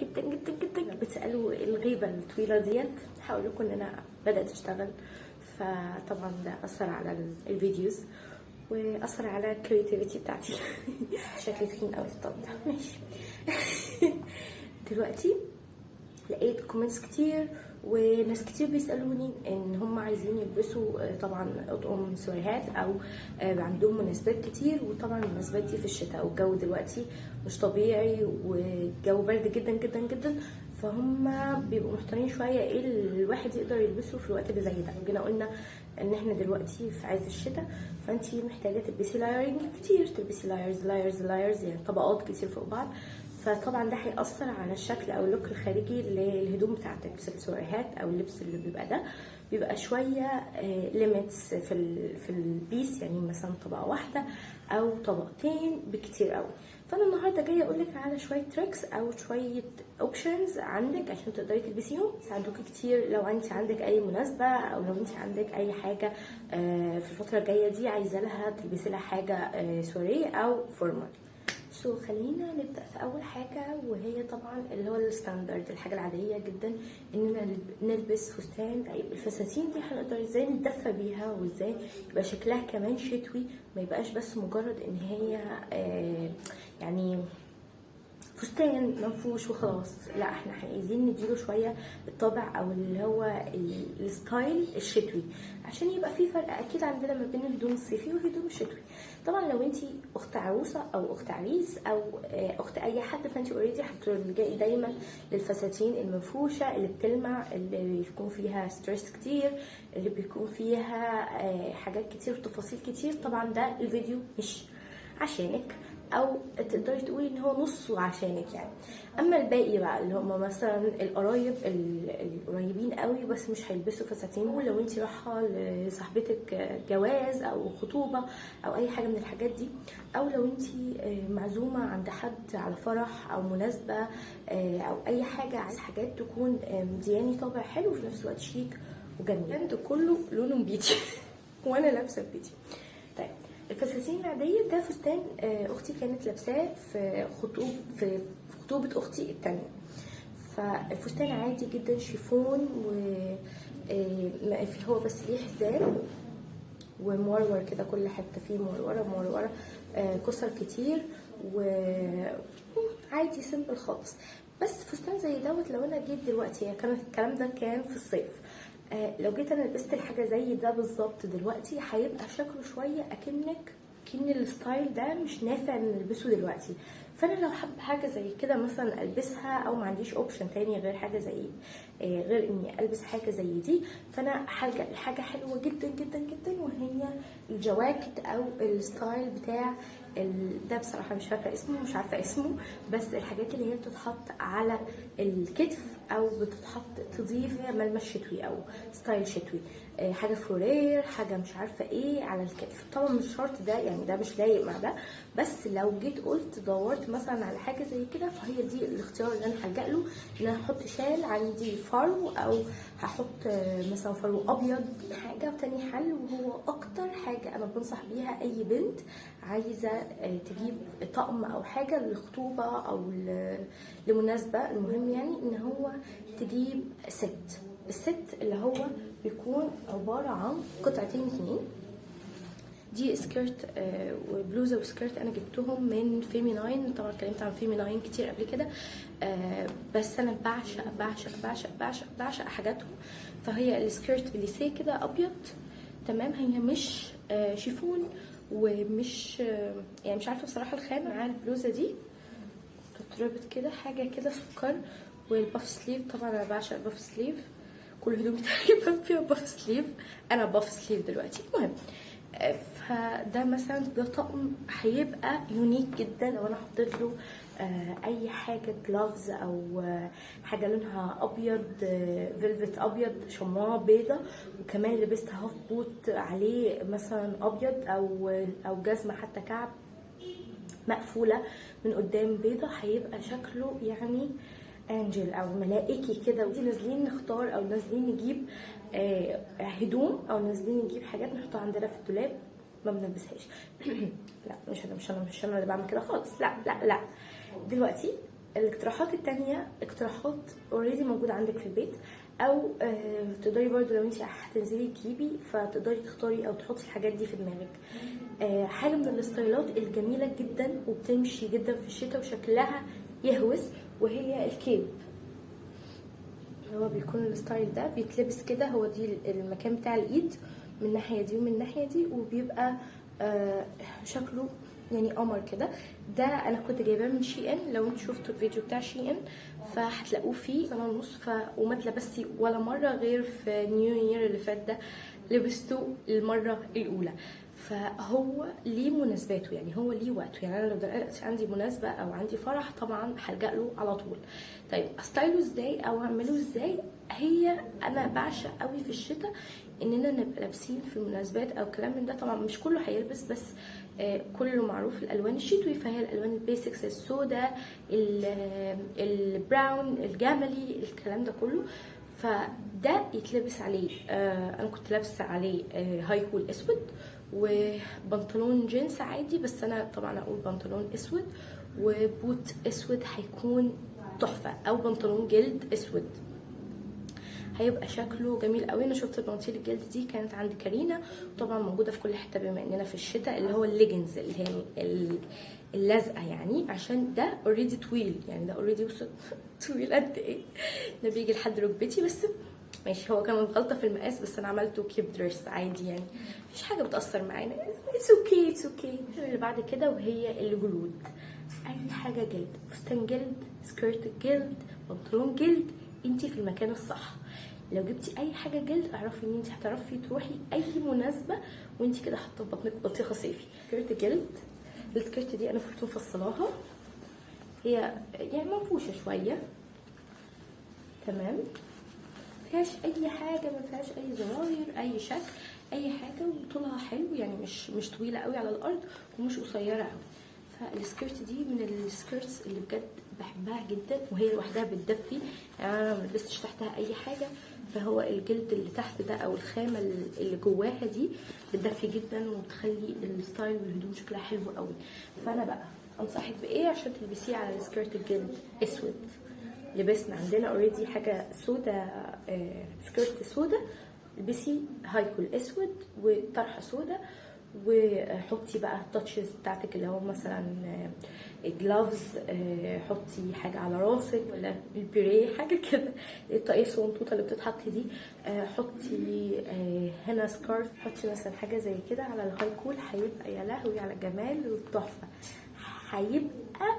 جدا جدا جدا. بتسالوا الغيبة الطويلة ديت، هقول لكم ان انا بدات اشتغل، فطبعا ده اثر على ال videos واثر على ال creativity بتاعتي. شكلي تخين قوي في الطقم ده، ماشي. دلوقتي لقيت comments كتير وناس كتير بيسالوني ان هم عايزين يلبسوا طبعا اطقم سواريهات او عندهم مناسبات كتير، وطبعا المناسبات دي في الشتاء والجو دلوقتي مش طبيعي والجو برد جدا جدا جدا، فهم بيبقوا محتارين شوية ايه اللي الواحد يقدر يلبسه في الوقت اللي زي ده. جينا قلنا ان احنا دلوقتي في عز الشتاء، فانتي محتاجه تلبسي layering كتير، تلبسي layers layers layers، يعني طبقات كتير فوق بعض، فطبعا ده هيأثر على الشكل او ال look الخارجي للهدوم بتاعتك. لبس السواريهات او اللبس اللي بيبقى ده بيبقى شوية limits في ال piece، يعني مثلا طبقه واحدة او طبقتين بكتير قوي. فانا النهارده جاية اقول لك على شوية tricks او شوية options عندك عشان تقدري تلبسيهم، يساعدوكي كتير لو انت عندك اي مناسبة او لو انت عندك اي حاجة في الفترة الجاية دي عايزه لها تلبسي لها حاجة سواريه او formal. so خلينا نبدا في اول حاجه، وهي طبعا اللي هو ال standard، الحاجة العادية جدا اننا نلبس فستان. طيب الفساتين دي هنقدر ازاي نتدفى بيها وازاي يبقى شكلها كمان شتوي، ما يبقاش بس مجرد ان هي يعني فستان منفوش وخلاص؟ لا، احنا عايزين نديله شوية الطابع او اللي هو ال style الشتوي عشان يبقى في فرق اكيد عندنا ما بين الهدوم الصيفي والهدوم الشتوي. طبعا لو انت اخت عروسه او اخت عريس او اخت اي حد، فانت already هتلجئي دايما للفساتين المنفوشه اللي بتلمع، اللي بيكون فيها ستريس كتير، اللي بيكون فيها حاجات كتير وتفاصيل كتير. طبعا ده الفيديو مش عشانك، او تقدري تقولي ان هو نصه عشانك يعني. اما الباقي بقى اللي هم مثلا القرايب القريبين قوي بس مش هيلبسوا فساتين، ولو انت رايحة لصاحبتك جواز او خطوبه او اي حاجة من الحاجات دي، او لو انت معزومه عند حد على فرح او مناسبة او اي حاجه، عايز حاجات تكون مدياني طابع حلو وفي نفس الوقت شيك وجميل. ده كله لونه نبيتي وانا لابسه نبيتي. طيب الفساتين العادية، ده فستان أختي كانت لابساه في خطوبة أختي التانية. فالفستان عادي جدا، شيفون و هو بس ليه حزام ومورور كده، كل حتة فيه مورورة مورورة، كسر كتير وعادي simple خالص. بس فستان زي دوت لو انا جيت دلوقتي، يعني كان الكلام ده كان في الصيف، لو جيت انا لبست الحاجة زي ده بالظبط دلوقتي هيبقى شكله شوية اكن ال style ده مش نافع ان نلبسه دلوقتي. فانا لو حابة حاجة زي كده مثلا البسها، او ما عنديش option تاني غير حاجة زي غير اني البس حاجة زي دي، فانا هلجأ لحاجة حلوة جدا جدا جدا، وهي الجواكت او ال style بتاع ده. بصراحة مش فاكره اسمه، مش عارفه اسمه، بس الحاجات اللي هي بتتحط على الكتف او بتتحط تضيف ملمس شتوي او style شتوي، حاجة فلورير، حاجة مش عارفه ايه على الكتف. طبعا مش شرط ده، يعني ده مش لايق مع ده، بس لو جيت قلت دورت مثلا على حاجة زي كده فهي دي الاختيار اللي انا هلجأ له، ان انا احط شال عندي فرو او هحط مثلا فرو ابيض حاجة. وتاني حل، وهو اكتر حاجة انا بنصح بيها اي بنت عايزه تجيب طقم او حاجة للخطوبه او لمناسبه، المهم يعني ان هو تجيب set. ال set اللي هو بيكون عبارة عن قطعتين اتنين، دي skirt وبلوزه و skirt انا جبتهم من فيمي ناين. طبعا اتكلمت عن فيمي ناين كتير قبل كده، بس انا بعشق بعشق بعشق بعشق بعشق حاجاتهم. فهي ال skirt بليسيه كده ابيض، تمام، هي مش شيفون ومش يعني مش عارفه بصراحة الخامة. مع البلوزة دي تتربط كده حاجة كده سكر، وال puff sleeve، طبعا انا بعشق ال puff sleeve، كل هدومي تقريبا فيها puff sleeve، انا puff sleeve دلوقتي. المهم فده مثلا ده طقم هيبقى unique جدا لو انا حطيت له اي حاجة gloves او حاجة لونها ابيض، velvet ابيض، شمواه بيضة، وكمان لبست half boot عليه مثلا ابيض او جزمه حتى كعب مقفولة من قدام بيضه، هيبقى شكله يعني angel او ملائكي كده. ودي نازلين نختار او نازلين نجيب هدوم او نازلين نجيب حاجات نحطها عندنا في الدولاب ما بنلبسهاش. لا، مش انا، مش انا، مش انا اللي بعمل كده خالص، لا لا لا. دلوقتي الاقتراحات التانية اقتراحات already موجودة عندك في البيت، او تقدري برضو لو انت هتنزلي تجيبي فتقدري تختاري او تحطي الحاجات دي في دماغك. حاجة من الستايلات الجميلة جدا وبتمشي جدا في الشتاء وشكلها يهوس، وهي ال cape. هو بيكون ال style ده بيتلبس كده، هو دي المكان بتاع الايد من الناحية دي ومن الناحية دي، وبيبقى شكله يعني قمر كده. ده انا كنت جايباه من SHEIN، لو انتوا شفتوا الفيديو بتاع SHEIN فهتلاقوه فيه سنة ونص، وما اتلبستي ولا مرة غير في New Year اللي فات ده لبسته المرة الاولى. فهو ليه مناسباته، يعني هو ليه وقته. يعني انا لو دلوقتي عندي مناسبة او عندي فرح طبعا هلجأ له على طول. طيب استايله ازاي او اعمله ازاي؟ هي انا بعشق قوي في الشتاء اننا نبقى لابسين في المناسبات او كلام من ده. طبعا مش كله هيلبس، بس كله معروف الالوان الشتوي، فهي الالوان ال basics، السوداء، ال brown، الجملي، الكلام ده كله. فده يتلبس عليه، انا كنت لابسه عليه high col اسود وبنطلون جينز عادي، بس انا طبعا اقول بنطلون اسود وبوت اسود هيكون تحفة، او بنطلون جلد اسود هيبقى شكله جميل قوي. انا شفت البناطيل الجلد دي كانت عند كارينا، وطبعا موجودة في كل حتة بما اننا في الشتاء، اللي هو الليجنز اللي هي اللزقه يعني، عشان ده already طويل، يعني ده already وصل طويل قد ايه، ده بيجي لحد ركبتي بس ماشي. هو كان غلطه في المقاس، بس انا عملته cape dress عادي، يعني مفيش حاجة بتاثر معانا، it's okay it's okay. اللي بعد كده وهي الجلود، اي حاجة جلد، فستان جلد، skirt جلد، بنطلون جلد، انتي في المكان الصح. لو جبتي اي حاجة جلد اعرفي ان انتي هتعرفي تروحي اي مناسبة وانتي كده حاطه في بطنك بطيخه صيفي. skirt جلد، ال skirt دي انا كنت مفصلاها، هي يعني منفوشه شوية، تمام، فيهاش اي حاجة، ما فيهاش اي زراير، اي شكل، اي حاجة، وطولها حلو يعني مش طويلة قوي على الارض ومش قصيرة قوي. فال skirt دي من ال skirts اللي بجد بحبها جدا، وهي لوحدها بتدفي، يعني انا ما لبستش تحتها اي حاجة، فهو الجلد اللي تحت ده او الخامة اللي جواها دي بتدفي جدا وبتخلي ال style والهدوم شكلها حلو قوي. فانا بقى انصحك بايه عشان تلبسيه على ال skirt الجلد اسود؟ لبسنا عندنا already حاجة سودا، skirt سودا، البسي high col اسود وطرحه سودا، وحطي بقى ال touches بتاعتك اللي هو مثلا gloves، حطي حاجة على راسك ولا البيريه حاجة كده، الطاقية الصغنطوطه اللي بتتحط دي، حطي هنا scarf، حطي مثلا حاجة زي كده على ال high col، هيبقى يا لهوي على الجمال والتحفه، هيبقى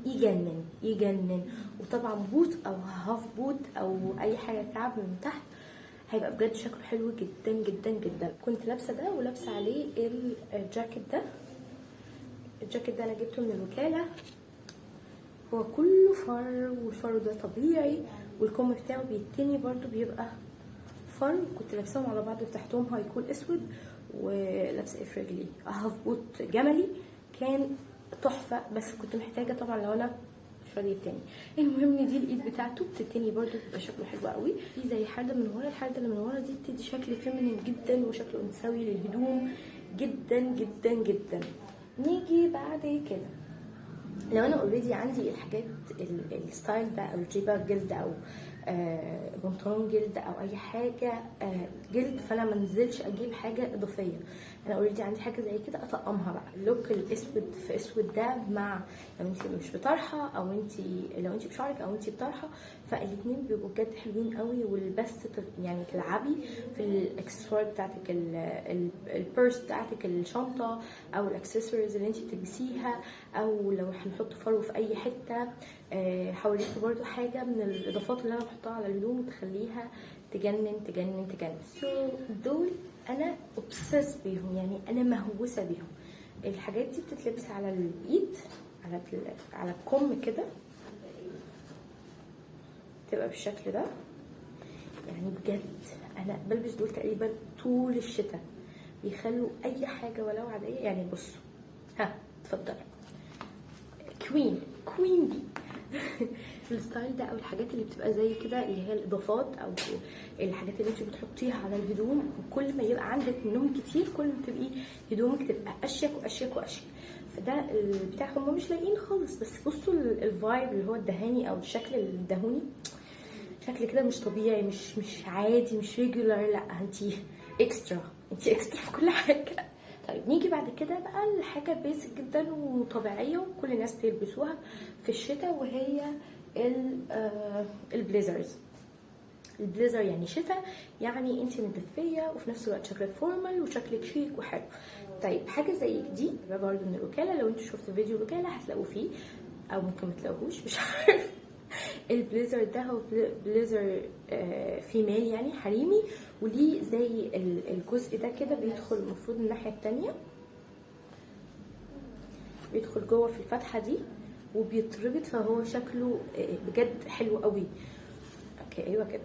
يجنن يجنن. وطبعا boot او half boot او اي حاجة كعب من تحت، هيبقى بجد شكله حلو جدا جدا جدا. كنت لابسه ده ولابسه عليه الجاكيت ده، الجاكيت ده انا جبته من الوكالة، هو كله فر، والفر ده طبيعي، والكم بتاعه بيتني برضو بيبقى فر. كنت لابساهم على بعض وتحتهم high col اسود، ولابسه ايه في رجلي half boot جملي، كان تحفة. بس كنت محتاجه طبعا لو انا مش راضية التاني. المهم ان دي الايد بتاعته بتتني برضو بيبقى شكله حلو قوي، في زي حاجة من ورا، الحاجة اللي من ورا دي بتدي شكل feminine جدا وشكل انثوي للهدوم جدا جدا جدا. نيجي بعد كده لو انا already عندي الحاجات ال style ده او جيبه جلد او بنطلون جلد او اي حاجة جلد، فانا ما انزلش اجيب حاجة اضافية، انا already عندي حاجة زي كده اطقمها بقى. ال look الاسود في اسود ده مع لو انت مش بطرحه او انت لو انت بشعرك او انت بطرحه، فالاثنين بيبقوا بجد حلوين قوي. والبس يعني تلعبي في الاكسسوار بتاعتك، ال purse بتاعتك، الشنطة او الاكسسوارز اللي انت بتلبسيها، او لو هنحط فرو في اي حتة. هوريكم برضو حاجة من الاضافات اللي انا بحطها على الهدوم تخليها تجنن تجنن تجنن. so دول انا obsessed بيهم، يعني انا مهووسه بيهم. الحاجات دي بتتلبس على الايد، على الكم كده، تبقى بالشكل ده. يعني بجد انا بلبس دول تقريبا طول الشتاء، بيخلوا اي حاجة ولو عادية. يعني بصوا، ها اتفضلوا، queen queen bee. ال style ده او الحاجات اللي بتبقى زي كده اللي هي الاضافات او الحاجات اللي انت بتحطيها على الهدوم، وكل ما يبقى عندك منهم كتير كل ما تبقي هدومك تبقى اشيك واشيك واشيك. فده البتاع هم مش لايقين خالص. بس بصوا ال vibe اللي هو الدهاني او الشكل الدهوني، شكل كده مش طبيعي، مش عادي، مش regular، لا انتي extra، انتي extra في كل حاجة. طيب نيجي بعد كده بقى لحاجة basic جدا وطبيعيه وكل الناس بيلبسوها في الشتاء، وهي ال blazers. ال blazer يعني شتاء، يعني انت متدفيه وفي نفس الوقت شكلك formal وشكلك شيك وحلو. طيب حاجة زي دي برضو من الوكاله، لو انتوا شفتوا فيديو الوكالة هتلاقوه فيه او ممكن ما تلاقوهوش مش عارف. البليزر ده هو بليزر female يعني حريمي، وليه زي الجزء ده كده بيدخل المفروض الناحية التانية، بيدخل جوه في الفتحة دي وبيتربط، فهو شكله بجد حلو قوي. okay ايوه كده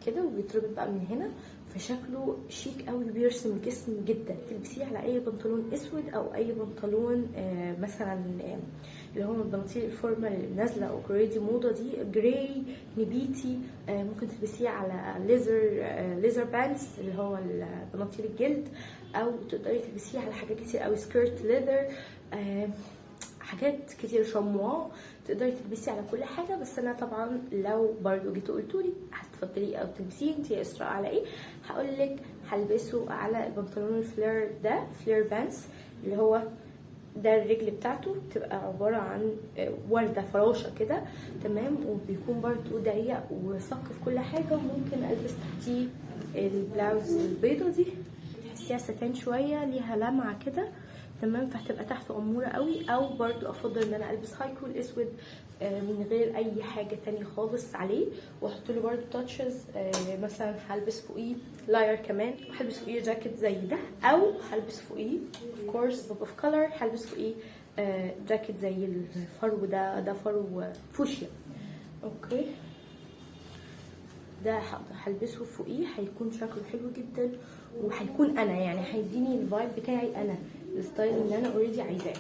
كده، وبيتربط بقى من هنا، فشكله شيك قوي، بيرسم الجسم جدا. تلبسيه على اي بنطلون اسود او اي بنطلون مثلا اللي هو البناطيل ال formal اللي نازله او already موضة دي، gray نبيتي، ممكن تلبسيه على leather pants اللي هو البناطيل الجلد، او تقدري تلبسيه على حاجات كتير قوي، skirt leather، حاجات كتير، شموا، تقدري تلبسي على كل حاجة. بس انا طبعا لو برضو جيتوا قلتولي هتفضلي او تلبسيه انت يا اسراء على ايه، هقولك هلبسه على البنطلون ال flare ده، flare pants اللي هو ده الرجل بتاعته بتبقى عبارة عن وردة فراشة كده، تمام، وبيكون برضو ضيق وصك في كل حاجة. وممكن البس تحتيه البلاوز البيضة دي، تحسيها ستان شوية، ليها لمعة كده، تمام، فهتبقى تحته اموره قوي. او برضو افضل ان انا البس high col اسود من غير اي حاجة تانية خالص عليه، واحط له برضو touches، مثلا هلبس فوقيه layer كمان، هلبس فوقيه جاكيت زي ده، او هلبس فوقيه of course pop of color، هلبس فوقيه جاكيت زي الفرو ده، ده فرو فوشيا. okay ده هلبسه فوقيه، هيكون شكله حلو جدا، وهيكون انا يعني هيديني ال vibe بتاعي انا، ال style اللي انا already عايزاه.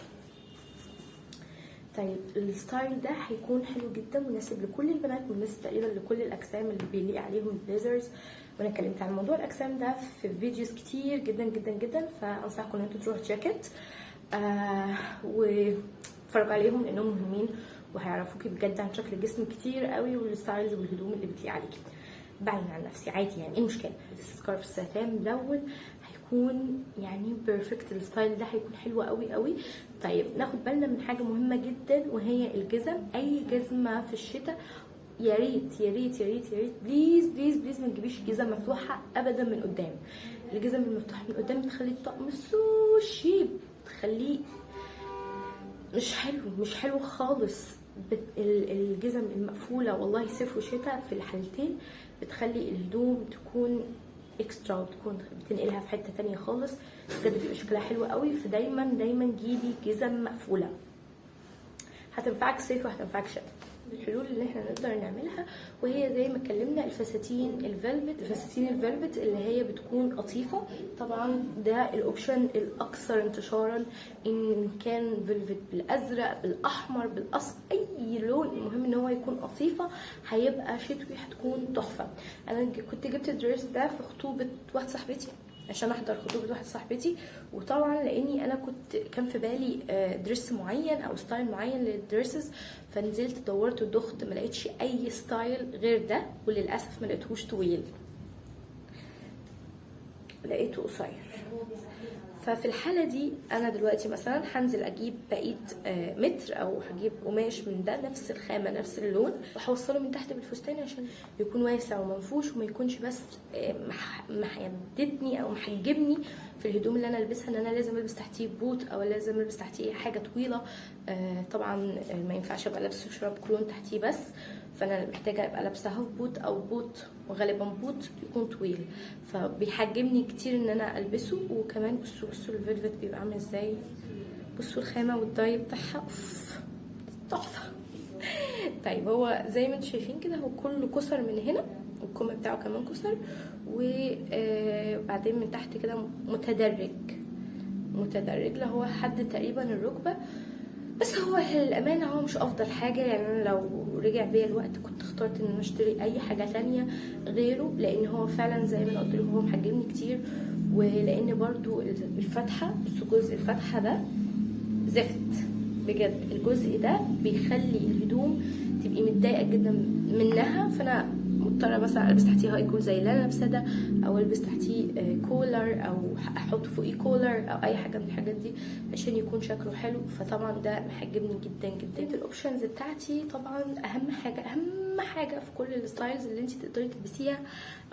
طيب ال style ده هيكون حلو جدا، مناسب لكل البنات، مناسب تقريبا لكل الاجسام اللي بيليق عليهم ال blazers. وانا اتكلمت عن موضوع الاجسام ده في videos كتير جدا جدا جدا، فانصحكم ان انتوا تروحوا check it واتفرجوا عليهم لانهم مهمين وهيعرفوكي بجد عن شكل الجسم كتير قوي وال styles والهدوم اللي بتليق عليكي. بعلن عن نفسي عادي، يعني ايه المشكلة؟ ال scarf الساتان ملون هيكون يعني perfect، ال style ده هيكون حلو قوي قوي. طيب ناخد بالنا من حاجة مهمة جدا وهي الجزم. اي جزمه في الشتاء يا ريت يا ريت يا ريت يا ريت please please please ما تجيبيش جزم مفتوحة ابدا من قدام. الجزم المفتوحة من قدام بتخلي الطقم so cheap، بتخليه مش حلو، مش حلو خالص. الجزم المقفولة والله صيف وشتاء في الحالتين بتخلي الهدوم تكون extra وتكون بتنقلها في حتة تانية خالص، بجد بيبقى شكلها حلو قوي. فدايما دايما جيبي جزم مقفولة، هتنفعك صيف وهتنفعك شتاء. الحلول اللي احنا نقدر نعملها وهي زي ما اتكلمنا الفساتين ال velvet، الفساتين ال velvet اللي هي بتكون قطيفة، طبعا ده ال option الاكثر انتشارا، ان كان velvet بالازرق بالاحمر بالاصفر اي لون، المهم ان هو يكون قطيفة، هيبقى شتوي، هتكون تحفة. انا كنت جبت ال dress ده في خطوبه واحدة صاحبتي عشان احضر خطوبه واحدة صاحبتي، وطبعا لاني انا كان في بالي dress معين او style معين لل dresses، فنزلت دورت ودخت ما لقيتش اي style غير ده، وللاسف ما لقيتهوش طويل، لقيته قصير. ففي الحالة دي أنا دلوقتي مثلا هنزل أجيب بقية متر أو هجيب قماش من ده نفس الخامة نفس اللون، وهوصله من تحت بالفستان عشان يكون واسع ومنفوش وما يكونش بس محددني أو محجبني في الهدوم اللي أنا ألبسها، إن أنا لازم ألبس تحتيه بوت أو لازم ألبس تحتيه حاجة طويلة. طبعا ما ينفعش أبقى لابسة شراب كولون تحتيه بس، فأنا محتاجة أبقى لابسة half boot أو بوت، وغالبا بوت يكون طويل، فبيحجمني كتير ان انا البسه. وكمان بصوا ال velvet بيبقى عامل ازاي، بصوا الخامة وال dye بتاعها، اوف تحفة. طيب هو زي ما انتم شايفين كده هو كله كسر من هنا، والكم بتاعه كمان كسر، وبعدين من تحت كده متدرج، متدرج اللي هو حد تقريبا الركبة. بس هو للأمانة هو مش أفضل حاجة، يعني أنا لو رجع بيا الوقت كنت اخترت إن أنا أشتري أي حاجة تانية غيره، لأن هو فعلا زي ما أنا قلت لكم هو محجمني كتير، ولأن برضو الفتحة، بصوا جزء الفتحة ده زفت بجد. الجزء ده بيخلي الهدوم تبقي متضايقة جدا منها، فانا مضطرة مثلا البس تحتيه high col زي اللي انا لابساه ده، او البس تحتيه collar، او احط فوقيه collar، او اي حاجة من الحاجات دي عشان يكون شكله حلو. فطبعا ده محجمني جدا جدا. ال options بتاعتي طبعا اهم حاجه، اهم حاجة في كل ال styles اللي انت تقدري تلبسيها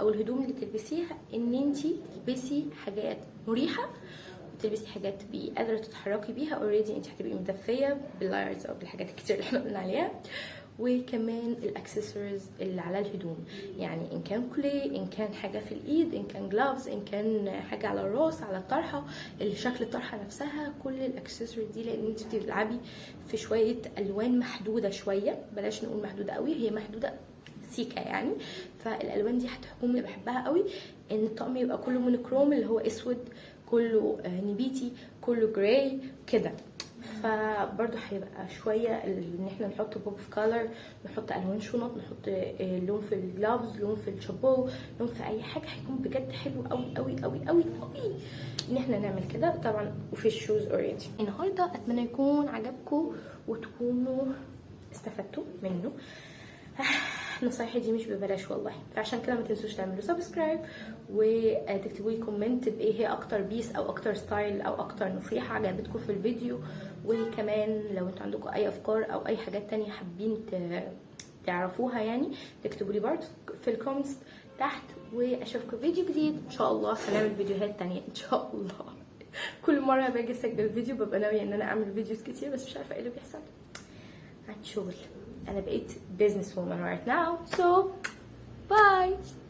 او الهدوم اللي تلبسيها، ان انت تلبسي حاجات مريحه وتلبسي حاجات تبقي قادرة تتحركي بيها. already انت هتبقي مدفيه بال layers او بالحاجات الكتير اللي احنا قلنا عليها، وكمان الاكسسوارز اللي على الهدوم، يعني ان كان كوليه، ان كان حاجة في الايد، ان كان gloves، ان كان حاجة على الراس، على الطرحه، الشكل الطرحة نفسها، كل الاكسسوارز دي، لان انت بتلعبي في شوية الوان محدودة شويه، بلاش نقول محدودة قوي، هي محدودة سيكا يعني. فالالوان دي هتحكم. اللي بحبها قوي ان الطقم يبقى كله monochrome، اللي هو اسود كله، نبيتي كله، gray كده. فبرضو هيبقى شوية ان احنا نحط pop of color، نحط الوان شنط، نحط لون في ال gloves، لون في الشابو، لون في اي حاجه، هيكون بجد حلو قوي قوي قوي قوي قوي ان احنا نعمل كده طبعا. وفي ال shoes already. النهارده اتمنى يكون عجبكم وتكونوا استفدتوا منه. نصايحي دي مش ببلاش والله، فعشان كده ما تنسوش تعملوا subscribe وتكتبوا لي comment بايه هي اكتر piece او اكتر style او اكتر نصيحة عجبتكم في الفيديو. وكمان لو انتوا عندكم اي افكار او اي حاجات تانية حابين تعرفوها يعني تكتبوا لي برضه في ال comments تحت. واشوفكم في فيديو جديد ان شاء الله. هنعمل فيديوهات تانية ان شاء الله. كل مرة باجي اسجل فيديو ببقى ناوية ان انا اعمل videos كتير، بس مش عارفه ايه اللي بيحصل. عندي شغل، انا بقيت business woman right now، so bye.